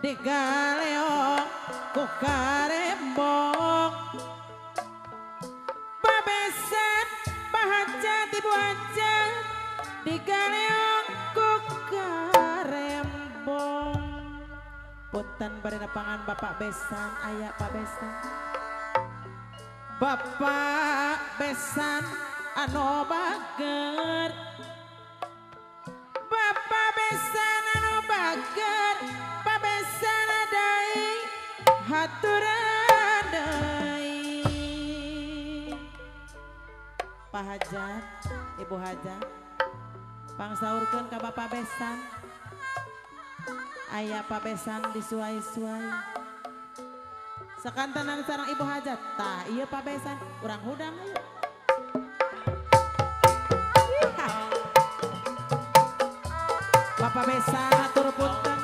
Digaleong ku karembong. Pabesan Pak Hajat Ibu Hajat digaleong ku karembong. Punten bari nepangan Bapak Besan, aya Pak Besan. Bapak Besan anu bager, Bapak Besan anu bager, Pak Besan deui haturan deui. Pak Hajat, Ibu Hajat, pangsaurkeun ka Bapak Besan. Aya Pak Besan disuai-suai. Sakantenan sareng Ibu Hajat, tah ieu Pak Besan, urang hudang ayo. Bapak Besan atur punten.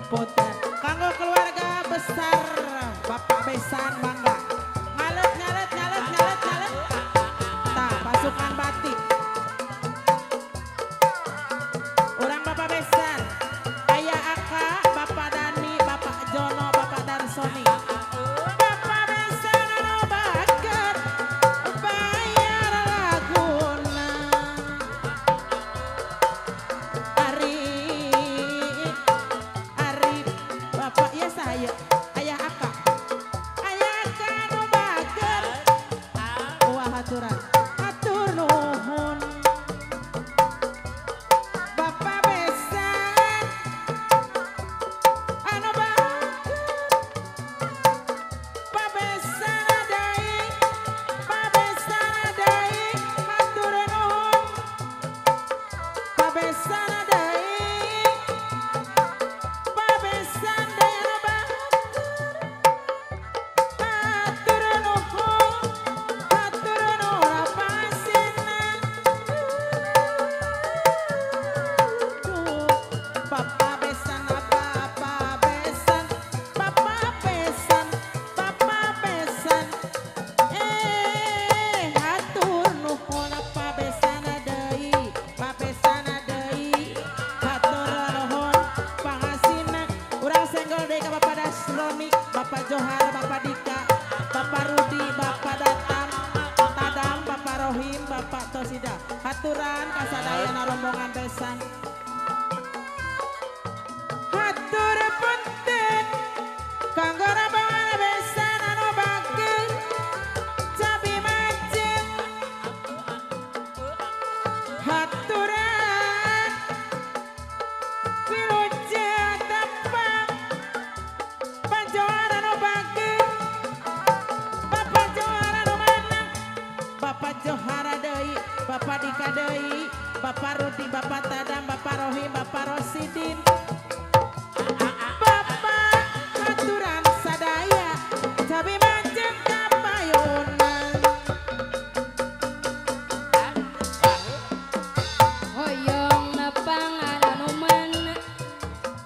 Punten kanggo keluarga besar Bapak Besan mangga. Ngalet ngalet ngalet ngalet ngalet. Tah pasukan batik. Urang Bapak Besan, aya Aka, Bapak Dani, Bapak Jono, Bapak Darsoni. Bapak Besan anu bager bayar laguna. Ari Ari Bapak ya saya, ayah Aka. Ayah Aka anu bager. Wah haturan, hatur nuhun. Bapak Besan anu bager. Pak Besan deui, Pak Besan deui, hatur nuhun. Pak Besan deui, Pak Besan deui anu bager. Hatur nuhun, hatur nuhun pasina. Bapak Besan, Bapak Besan, Bapak Besan, Bapak Besan. Hatur nuhun Pak Besan deui, Pak Besan deui, hatur nuhun pangasina. Urang senggol deui ka Bapak Dasroni, Bapak Johar, Bapak Dika, Bapak Rudi, Bapak Datam, Tadam, Bapak Rohim, Bapak Tosida. Haturan kasadayana rombongan Besan. Hatur punten kanggo rombongan Besan anu bager cabi macet. Haturan wilujeng tepang Pak Johar anu bager, Bapak Johar anu menang, Bapak Johar deui, Bapak Dika deui, Bapak Rudi, Bapak Tadam, Bapak Rohim, Bapak Rosidin. Bapak haturan sadaya cabi macet kapayunan. Hoyong nepang anu mana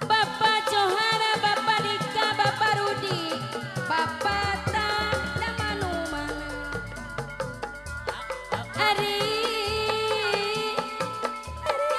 Bapak Johara, Bapak Dika, Bapak Rudi, Bapak Tadam anu mana. Ari Ari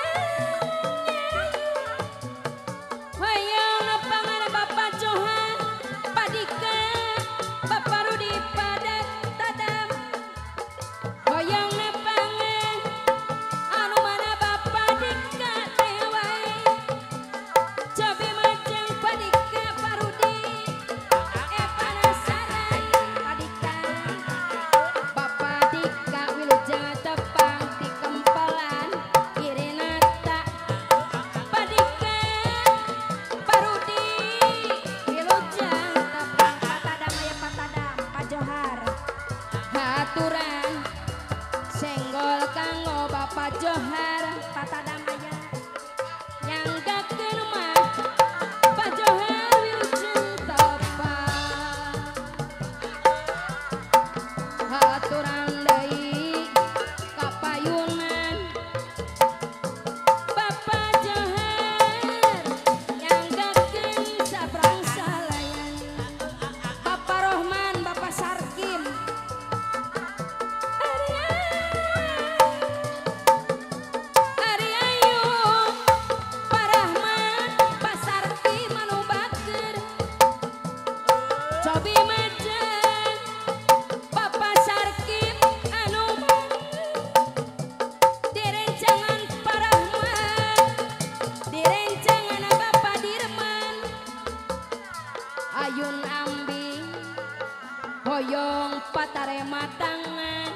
Bapak Tarematangan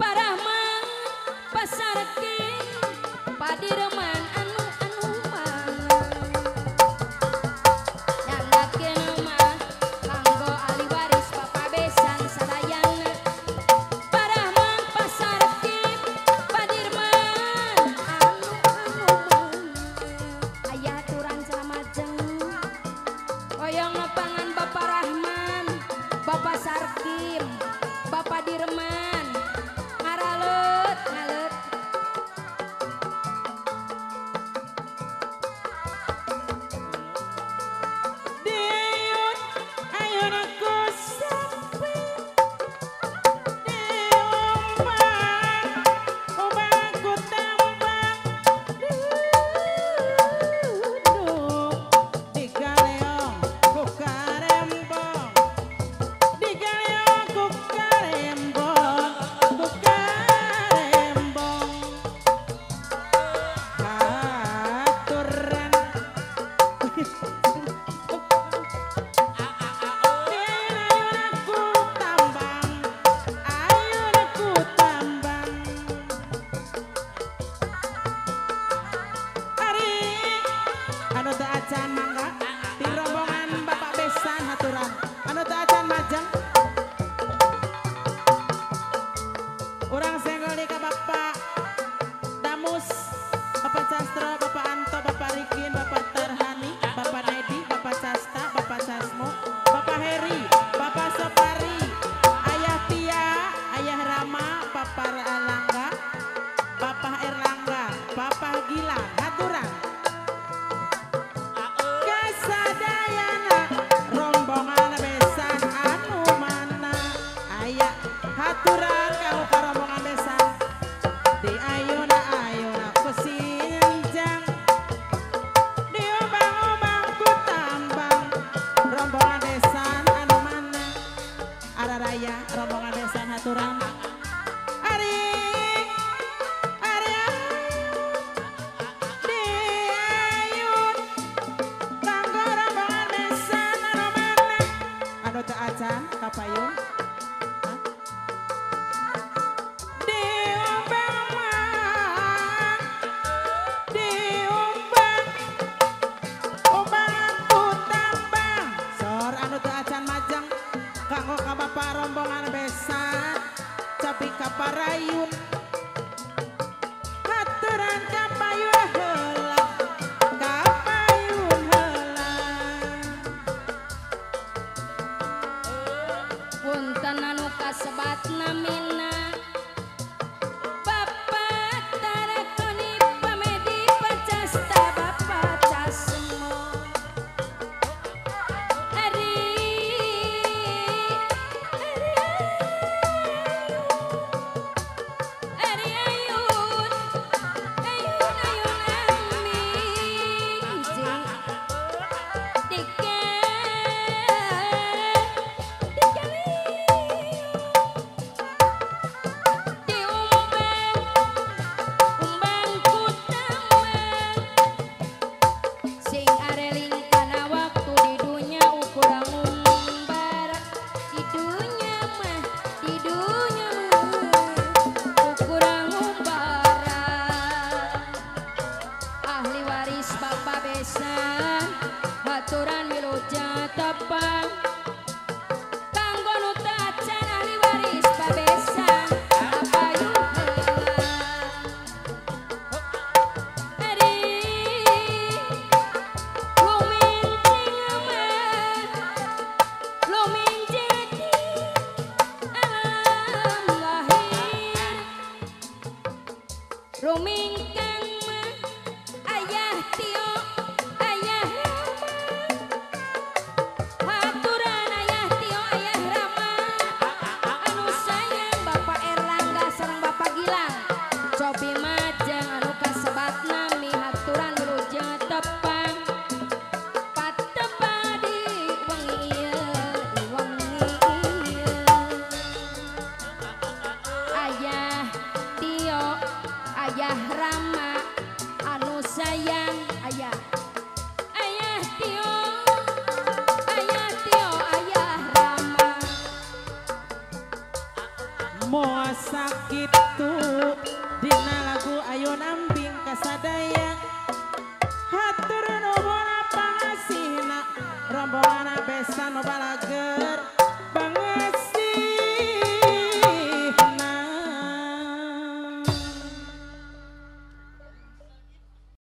Parahman Pasarki Padirman anu anu mana nyandakeun mah kanggo ahli waris Bapak Besan sadayana Parahman Pasarki Padirman anu anu mana aya aturan salamajeng hoyong nepangan Bapak Rahman Bapak Sarkim Bapak Dirman ngaralet ngalet Diayun ayun aku sampai diumbang umbang ku tambang duduk di galeong ku karembong di galeong ku karembong ku karembong aturan. Ayun aku tambang, ayun aku tambang. Ari, anu teu acan mangga di rombongan Bapak Besan haturan. Anu teu acan majeng. Urang senggol di ka Bapak Damus, Bapak Castro, Bapak Anto, Bapak Rikin, Bapak Tarhani, Bapak Nedi, Bapak Casta, Bapak Casmo, Bapak Heri, Bapak Sopari, Ayah Tia, Ayah Rama, Bapak Erlangga, Bapak Erlangga, Bapak Gilang, haturan. Kasadayana rombongan besan anu mana aya haturan kanggo ka rombongan besan di ayuna ayuna kusinjang diumbang-umbang ku tambang rombongan besan anu mana araraya rombongan besan haturan. Ari ari di ayun kanggo rombongan besan anu mana anu teu acan kapayun. Hah? Diumbang mang diumbang umbang ku tambang sor anu teu acan majeng kanggo ka bapak rombongan besan capi kaparayun haturan kapayun heula kapayun heula. Punten anu kasebat namina Bapak Tarakoni Pamedi Pacasta Bapak Casmo Ari Ari Ari ayun ayun ayun aming jing dike diumbang umbang ku tambang sing areling kana waktu di dunya ukuran ngumbar di dunya mah di dunya mah ukuran ngumbara ahli waris Bapak Besan haturan wilujeng tepang kanggo nu teu acan ahli waris Babesan kapayun heula. Ari lumincing mah lumincing di alam lahir rumingkang mah ayah Tio ayah Rama haturan ayah Tio ayah Rama anu sayang Bapak Erlangga sareng Bapak Gilang cobi majeng anu kasebat nami haturan wilujeng tepang patepa di wengi ieu di wengi ieu ayah Tio ayah Rama anu sayang ayah ayah Tio ayah Tio ayah Rama. Sakitu dina lagu ayo nambing kasadaya.